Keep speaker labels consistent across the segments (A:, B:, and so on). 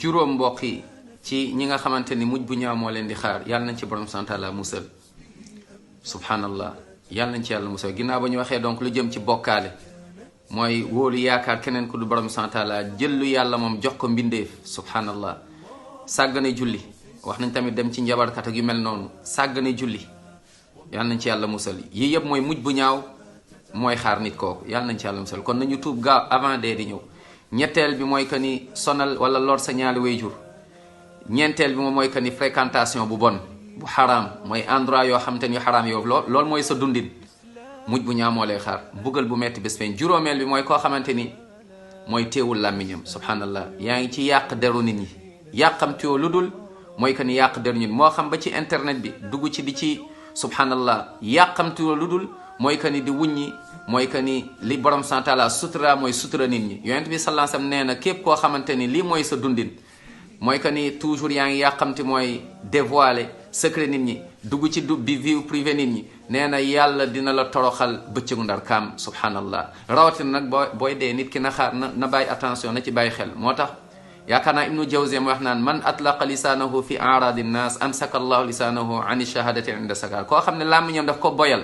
A: juróom mbokk yi ci ñi nga xamante ni mujj bu ñaaw moo leen di xaar yàlla nañ ci borom santaala musal subhanallah yàlla nañ ci yàlla musal ginnaaw ba ñu waxee donc lu jëm ci bokkaale mooy wóolu yaakaar keneen ku du borom santaala jël lu yàlla moom jox ko mbindeef subhanallah sàggane julli wax nañ tamit dem ci njabarkat ak yu mel noonu sàggane julli yàlla nañ ci yàlla musal yii yëpp mooy mujj bu ñaaw mooy xaar nit kooku yàlla nañ ci yàlla musal kon nañu tuub gaaw avant dee di ñëw ñetteel bi mooy que ni sonal wala lor sa ñaari wayjur ñeenteel bi moom mooy que ni fréquentation bu bon bu xaraam mooy endroit yoo xam te ni xaraam yow loolu mooy sa dundin mujj bu ñaaw moo lay xaar mbugal bu metti bés feeñ juróomeel bi mooy koo xamante ni mooy teewul làmmiñam subhanallah yaa ngi ci yàq deru nit ñi yàqamtiwoo lu dul mooy que ni yàq deru nit moo xam ba ci internet bi dugg ci di ci subhanallah yàqamtiwoo lu dul mooy que ni di wuññi mooy que ni li borom santaala sutura mooy sutura nit ñi yonent bi sallallahu alayhi wasallam nee na képp koo xamante ni lii mooy sa dundin mooy que ni toujours yaa ngi yàqamti mooy dévoiler secret nit ñi dugg ci bi vie privée nit ñi nee na yàlla dina la toroxal bëccëgu ndar kaam subhanallah rawatina nag booy dee nit ki na xaar na bàyyi attention na ci bàyyi xel moo tax yaakaar naa ibnu jawzi mu wax naan man atlaqa lisaanahu fi aradi nnas amsaka allahu lisaanahu an shahadati inda sakar koo xam ne làmmiñam daf ko boyal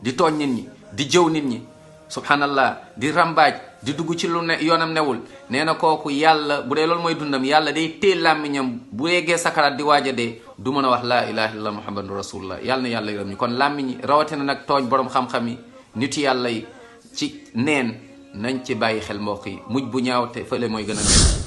A: di tooñ nit ñi di jëw nit ñi subhanallah di rambaaj di dugg ci lu ne yoonam newul nee na kooku yàlla bu dee loolu mooy dundam yàlla day téel làmmiñam bu yeggee sakaraat di waaj a dee du mën a wax laa ilaha illallah muhammadu rasulullah yàlla na yàlla yërëm ñu kon làmmiñ rawatina nag tooñ borom xam-xam yi nitu yàlla yi ci neen nañ ci bàyyi xel mbokk yi mujj bu ñaaw te fële mooy gën a